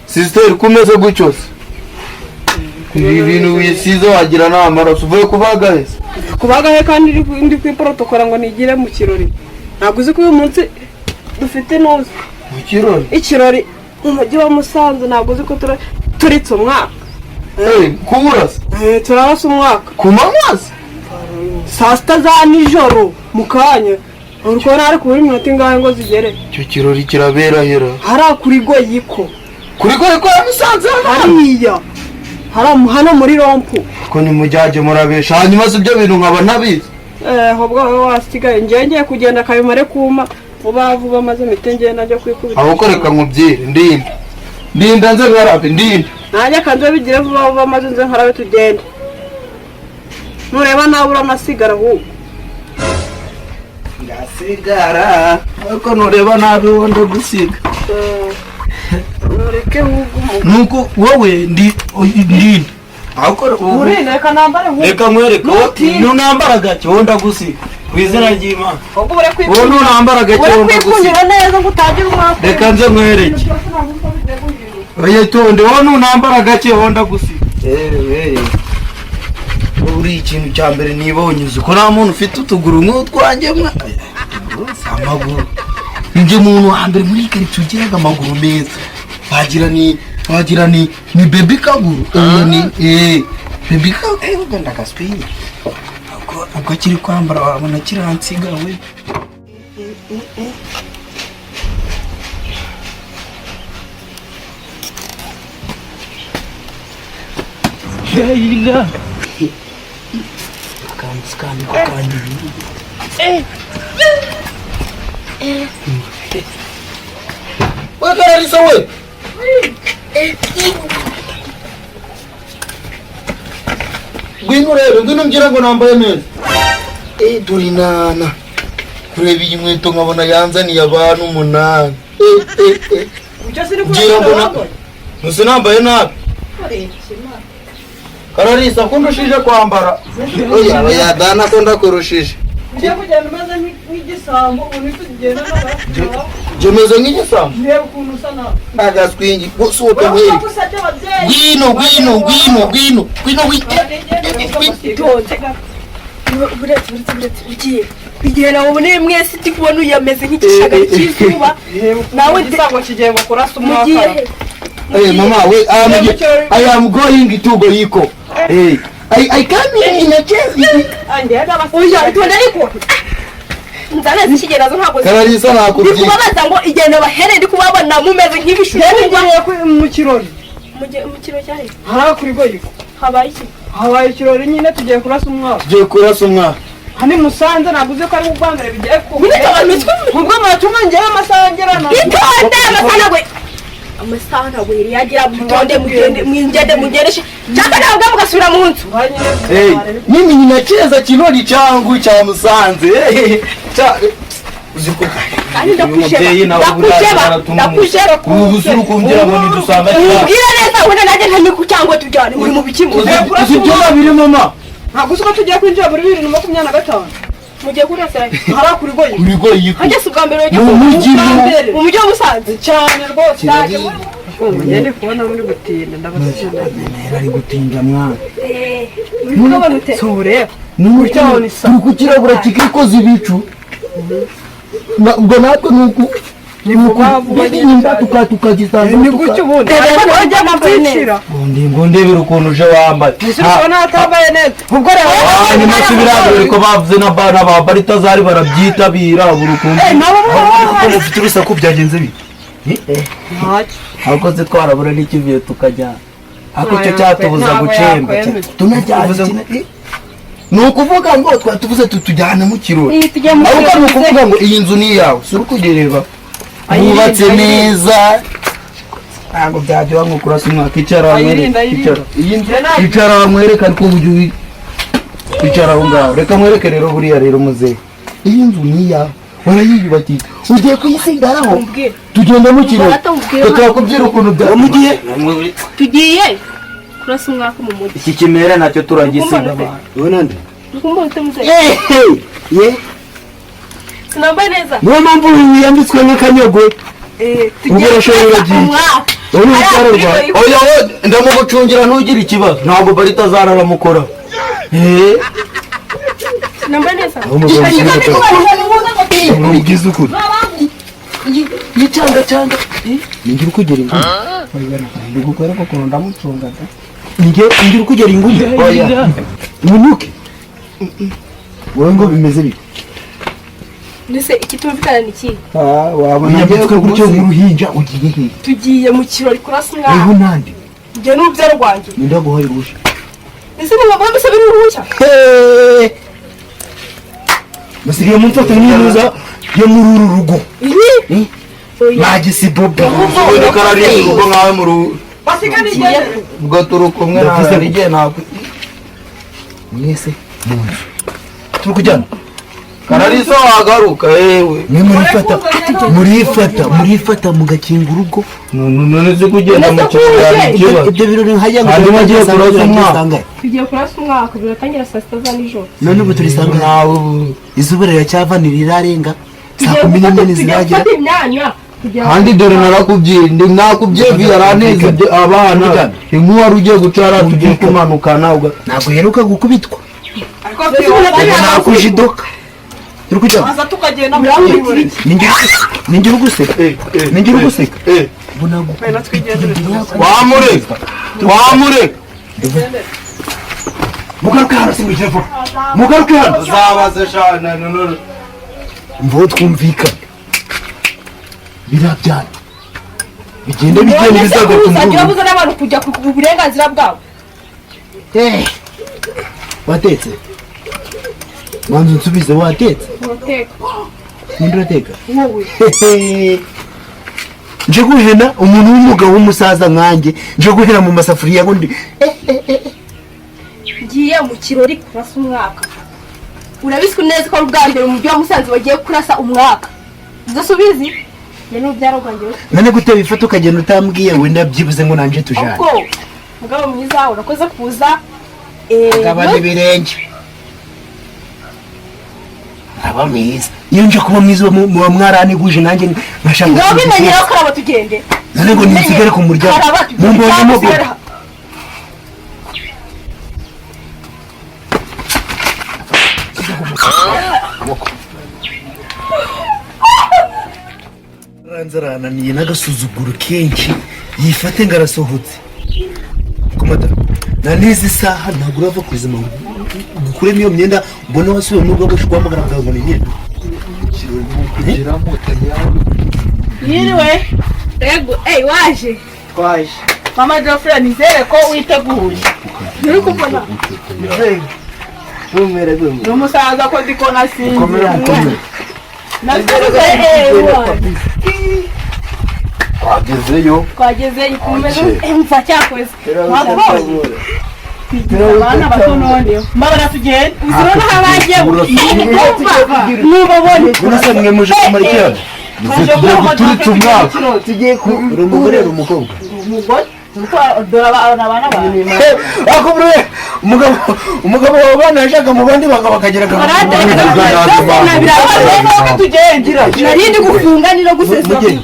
Sister, kumeze gutyo se, ibi bintu wisize wagira ni amaraso. Uvuye kubaga he se? Kubaga he kandi ndi kwiporotokora ngo nigire mu kirori? Ntabwo uzi ko uyu munsi dufite inuzi? Mu kirori? Ikirori mu mujyi wa Musanze. Ntabwo uzi ko turitse umwaka? Eh, kuburasa? Eh, turarasa umwaka. Ku manywa se? Saa 6 za nijoro, mu kanya. Uri kubona hari kubura iminota ingahe ngo zigere? Icyo kirori kirabera hera? Hariya kuri Goyiko. Kuri Goyiko ya Musanze hano? Hariya hariya hano muri rond-point. Ko nimujyajye murabesha, hanyuma si ibyo bintu nkaba ntabizi. Eh, ubwo wowe wasigaye, ngiye ngiye kugenda kabimare kuma vuba vuba, maze mpite ngenda njya kwikubita. Ahubwo reka nkubyire, ndinda, ndinda nze nkarabe, ndinda. Nanjye kanze bigire vuba vuba, maze nze nkarabe tugende. Nureba nawe uranasigara ahubwo. Ndasigara, ariko nureba nabi wowe ndagusiga. Nureke ahubwo. Nuko wowe ndi ndinda, ahubwo Urinde, reka nambare nk'ubu. Reka nkwereke. Ntutinye. Nunambara gake wowe ndagusiga, ku izina ry'Imana. Ahubwo ure Wowe nunambara gake ure wowe ndagusiga. kwikunyura neza ngo utagira umwaka. Reka nze nkwereke. Oya, tonde, wowe nunambara gake wowe ndagusiga. Ewe, uri ikintu cya mbere nibonye, uzi ko nta muntu ufite utuguru nk'utwanjye mwa? Amaguru, njye muntu wa mbere muri iyi karitsiye ugiraga amaguru meza. Wagira ni baby kaguru. Oya, ni baby kaguru. Ubwo ndagaswinye, ubwo akiri kwambara wabona kiransiga we. Heila. Akantu kandi ko kandi. We Kararisa we! Ngwino urebe, ngwino umbwire ngo nambaye neza. Eh, dore inana. Kureba iyi nkweto nkabona yanzaniye abantu umunani. Eh, eh, eh. Icyo siri. Ngira ngo na Ntuzi nambaye nabi. Kararisa, ko ndushije kwambara. Oya, oya, dana ko ndakurushije. Ugiye kugenda umeze nk'igisambo, ubu ntitugenda n'abakiriya. Njye meze nk'igisambo? Reba ukuntu usa nawe. Agaswingi, gusohoka Wowe nkwereke. usabye ababyeyi. Ngwino, ngwino, ngwino, ngwino, ngwino, ngwino. Itonze, buretse, buretse, buretse. Ugiye igihe nawe uboneye mwese ndi kubona uyameze nk'igishagari cy'izuba nawe. Igisambo kigiye ngo kurasa umwaka. Mugiye he? Hey, mama, wait, I am going to Goyiko. Hey, I come here in a chair. Oya, itonde, ariko nzana zishyigiye nazo ntabwo Kararisa ndi nakubwiye. kubabaza ngo igihe nabahereye ndi kubabona mumeze nk'ibishusho. Ngiye mu kirori. Mu kiro cyahe? Hariya kuri Goyiko. Habaye iki? Habaye ikirori nyine, tugiye kurasa umwaka. Tugiye kurasa umwaka. Hano i Musanze. Ntabwo uzi ko ari ubwa mbere bigiye kuba? Nyine abantu Ubwo muratuma ngewe amasaha ngerana. Itonde, amasaha ntabwo yari yagira. Mutonde, mugende, mwingende, mugende cyangwa ntabwo mugasubira mu nzu. Hey, mimi ninacheza kirori changu cha Musanze. Hey, cha uziko Kandi ndakusheba, umubyeyi nawe ndakusheba, aratuma ndakusheba. Ubu usura ukumbwira ngo nidusanga. Ubwira neza wenda nanjye ntamiku cyangwa tujyane muri mu biki mu Uzi ibyumba biri, mama? Ntabwo uzi ko tugiye kwinjira muri 2025? Mugiye kurasira? Hariya kuri Goyiko. Kuri Goyiko. Hajya si ubwa mbere ujya Mu mujyi. Ubwa mbere. Mu mujyi wa Musanze? Cyane rwose. Ngende kubona muri gutinda, ndabasize. Ari gutinda mwana. Uri kubabona ute? Tureba. Turi kukirabura kikikoza ibicu. Ubwo natwe nuku Ni vuba vuba. Nimba tukagisanga. Ni gutyo ubundi wajya kubyicira. Ngo ndebere ukuntu uje wambaye. Ese ubona atambaye neza? Ubwo rero Hanyuma si biriya birori ko bavuze na ba na ba Baritazari barabyitabira buri ukuntu. Nabo Ko mufite urusaku, byagenze bite? Ntacyo. Ahubwo se twarabura n'ikivuye tukajyana, ariko icyo Ntabwo cyatubuza gucemba. yakwemeza. Tunajyana ni ukuvuga ngo twari tuvuze tutujyane mu kirori. Iyi tujya mu Ahubwo ni kirori. ukuvuga ngo iyi nzu ni iyawe, si uri kuyireba wubatse Ayirinde, neza, ntabwo byaryoha nko kurasa umwaka. Icara Ayirinde, nkwereke. ayirinde. Icara iyi nzu, icara nkwereke, ariko uburyo icara aho ngaho, reka nkwereke rero. Buriya rero muzehe, iyi nzu ni iyawe, warayiyubakiye, ugiye kuyisigaraho. Umbwire. Tugenda mu kirori. Rata umbwire. Tukakubwira ukuntu bya Mugiye? Tugiye kurasa umwaka mu mujyi. Iki kimera nacyo turagisiga Ukumva abantu. Wowe nande? Uri kumbona ute, muzehe? Ye. Sinambaye neza. Niyo mpamvu wiyambitswe nk'akanyogwe. Tugiye Ubwo kurasa uragiye. umwaka. Wowe ni Hariya urubyaro kuri rwawe. Goyiko. Oya, we ndamugucungira, ntugire ikibazo, ntabwo barita azararamukora. Sinambaye neza. Aho umugabo mubwiza ukuri Yicangacanga. Ningira ukugera ingumi. Ndikukwereka ukuntu ndamucungaga. Ngira ukugera ingumi. Oya. Umunuke wowe ngo bimeze bite? Mbese ikitumvikana ni iki? Wabona ngiye Wiyambitswe gutyo kugusiga. nk'uruhinja, ugiye hehe? Tugiye mu kirori kurasa Eho umwaka. nande? Njye n'urubyaro rwanjye. Ninde waguhaye uruhushya? Ese ni ngombwa mbisabira uruhushya? Musigaye mumfata nk'intuza yo muri uru rugo. Ibi? Mwagisi bobo. Ubundi karariye urugo nkawe mu rugo. Basiga nigendere. Ubwo turi kumwe. Ndavuze Ntabwo igihe ntabwo. Mwese mu nzu turi kujyana. Kararisa wagaruka yewe. Mwe murifata, murifata, murifata mugakinga urugo. None se kugenda mu kirori hari ikibazo? Ibyo birori nkajya ngo Hanyuma agiye kurasa umwaka. Tugiye kurasa umwaka, biratangira saa 6 za nijoro. None ubu turisanga Nawe izuba riracyava, ntirirarenga saa Tugiye 11 tugiye ntiziragera. gufata imyanya kugira ngo Kandi dore narakubwiye, ndi nakubwiye yaraneze ibyo abana inkuba ugiye gucara tugiye kumanukana Ntabwo uheruka gukubitwa. Ariko Nakuje idoka turi kujyana. waza tukagenda. Ningira uguseka, ningira uguseka. Mbona Wenda twigendere. Wamureka, wamureka. Mugaruke hano, simugire vuba, mugaruke hano. Uzabaze shana none. Mvugo twumvikane, biriya byanyu bigende bigenda. None se Bizagaruka uzajya mu rugo. urabuza n'abantu kujya ku burenganzira bwabo? Watetse? Manza unsubize, watetse? Urateka. Ninde urateka? Wowe. Nje guhena umuntu w'umugabo w'umusaza nkanjye, nje guhera mu masafuriya ngo ndi Ngiye mu kirori kurasa umwaka. Urabizi neza ko ari ubwa mbere mu mujyi wa Musanze bagiye kurasa umwaka. Ibyo si ubizi? Njye n'urubyaro rwanjye. None gute wifata ukagenda utambwiye, wenda byibuze ngo nanje tujane? Ubwo mugabo mwiza, urakoze kuza. Gabana ibirenge, nkaba mwiza. Iyo nje kuba mwiza muba mwaraniguje, nanjye nkashaka. Ngaho bimenyeraho, karaba tugende. None ngo ninsigare ku muryango? Karaba tugende. Mumbonyemo Cyangwa gute? usigare. Ranze arananiye n'agasuzuguro kenshi, yifate ngo arasohotse komata na n'izi saha ntabwo urava ku izima ngo ukuremo iyo myenda. Mbona wasubiye mu rugo guhamagara bwawe ngo ni imyenda. Yiriwe. Ego, ey, waje. Twaje. Mama Geoffrey, nizere ko witeguye. Nturi kubona. Bumere. Ni umusaza ko ndiko nasinzira. Mukomere. Nasinzira. Twagezeyo. Twageze ikumeze mva cyakoze. Wabonye? Abana bato noneho. Mbabara tugende. Uzibona aho bagiye. Nubabone. Urasa mwe muje kumara iki hano? Tugiye guturitsa umwaka. Tugiye ku Uri umugore, uri umukobwa? Umugore. Dore abana bawe. Akubure umugabo, umugabo wawe bana yashaka mu bandi bagabo akagira Tugende. Nari ndi gufunga ni no gusesa. Mugeni.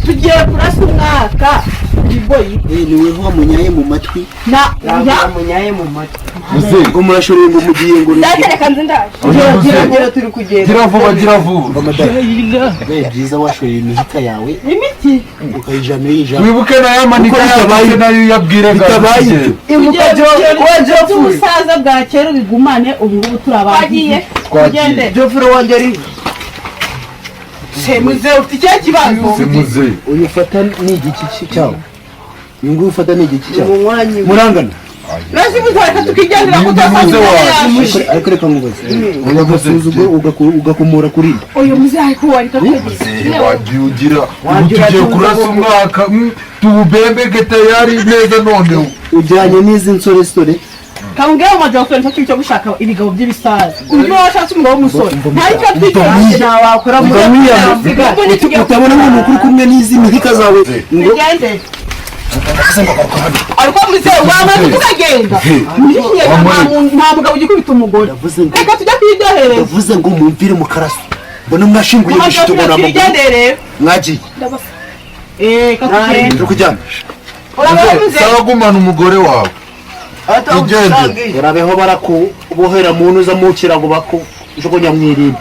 Tugiye kurasa umwaka. Iboyi. Ni weho wamunyaye mu matwi. Na Ntabwo munyaye mu matwi. Ngo murashoreye, ngo mugiye ngo Data, reka nze ndaje. Gira, turi kugenda. Gira vuba, gira vuba. Bibaye byiza washoreye imihita yawe imiti. ukayijana uyijana. Wibuke na ya manika Uko bitabaye- yawe nayo uyabwire. Bitabaye ibyo. Ibuka Geoffrey. By'ubusaza bwa kera ubigumane, ubu ngubu turi abantu. Twagiye. Tugende. Geoffrey wanjye ari Shemuze, ufite ikihe kibazo? Simuze. Uyu ufata ni igiki cyawe? Uyu nguyu ufata ni igiki cyawe? Umunywanyi. Murangana? Urazibuze, reka tukigendera ko Ni muze wacu. Ariko reka nkubaze, ugasuzugura ugakomora kuri nde? Uyu muzayi ko wari katwegeye. Wagiye ugira ubu tugiye kurasa umwaka, tuwubembeke tayari neza noneho. Ujyanye n'izi nsoresore. Kambwira mu majyambere, nicyo cyo gushaka ibigabo by'ibisaza. Uburyo washatse umugabo w'umusore nta icyo twitwaje Wakora. Utabona ngo ni ukuri kumwe n'izi mihika zawe ngo Tugende. Ariko muzehe, wamaze tukagenda muri iki kinyejana, nta mugabo ugikubita umugore. Ndavuze ngo Reka tujya kwiryohereza. Ndavuze ngo mumvire mu karaso. Mbona mwashinguye mushito ngo namaguru. Twigendere. Mwagiye. Eh, kakugenda. Turi kujyana. Urabamuze. Sawa, gumana umugore wawe, igendere. Urabeho, barakubohera mu ntuza mu kirago, bakujugunya mu irimbi.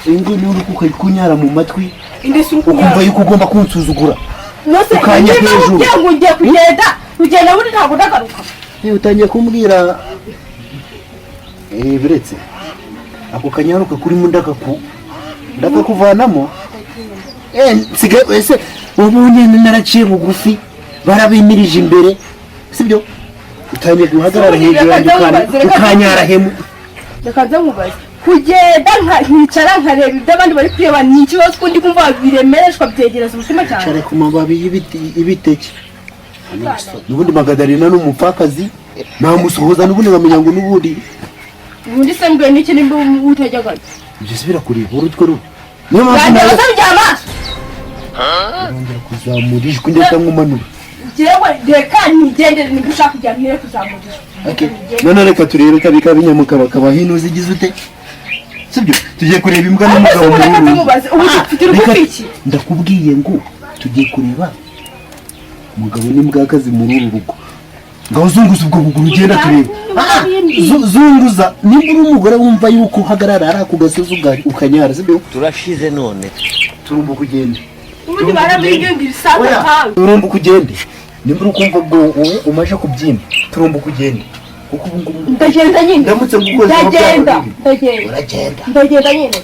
Ingo niba uri kunyara mu matwi Indi si ukumva yuko ugomba kunsuzugura Nose ukanya niba hejuru. nkubwiye ngo ugiye kugenda, ugenda buri, ntabwo ndagaruka. Niba utangiye kumbwira biretse ako kanyaruka kurimo ndakakuvanamo. Nsigaye ese ubonye naraciye bugufi, barabimirije imbere, sibyo? Utangiye guhagarara hejuru yanjye ukanyara hemu. Reka nze nkubaze, kugenda nkicara nkareba ibyo abandi bari kureba ni ikibazo, ko ndi kumva biremereshwa, byegereza umutima cyane? Cara ku mababi y'ibiti ibiteke. N'ubundi Magadarina ni umupfakazi, namusuhuza n'ubundi nkamenya ngo n'ubundi. Ubundi se mbwiye n'iki nimba utajyaga? Ibyo si birakureba, urutwe rubi, niyo mpamvu Yandeba nawe se by'amaso. Urongera kuzamura ijwi, ndetse nkumanura. Jewe reka nigendere, nimba ushaka kujya mpire kuzamura ijwi. Okay. None reka turebe kabika binyamuka bakaba hino zigize ute, sibyo? Tugiye kureba imbwa Ariko se n'umugabo ubu reka muri uru. nze mubaze, ubu dufite urugo Reka- iki? Ndakubwiye ngo tugiye kureba umugabo n'imbwakazi muri uru rugo. Ngaho zunguza ubwo buguru, ugenda turebe. Zunguza nimba uri umugore wumva yuko uhagarara ari ako gasozi ukanyara, sibyo? Turashize none. Turumbuka ugende. Ubundi barabinginga ibisaza Oya, nkawe. turumbuka ugende. Nimba uri kumva ubwo wowe umaze kubyimba, turumbuka ugende, kuko ubu ngubu Ndagenda nyine. ndamutse ngukozeho Ndagenda. byaba bibi. Ndagenda. Uragenda. Ndagenda nyine.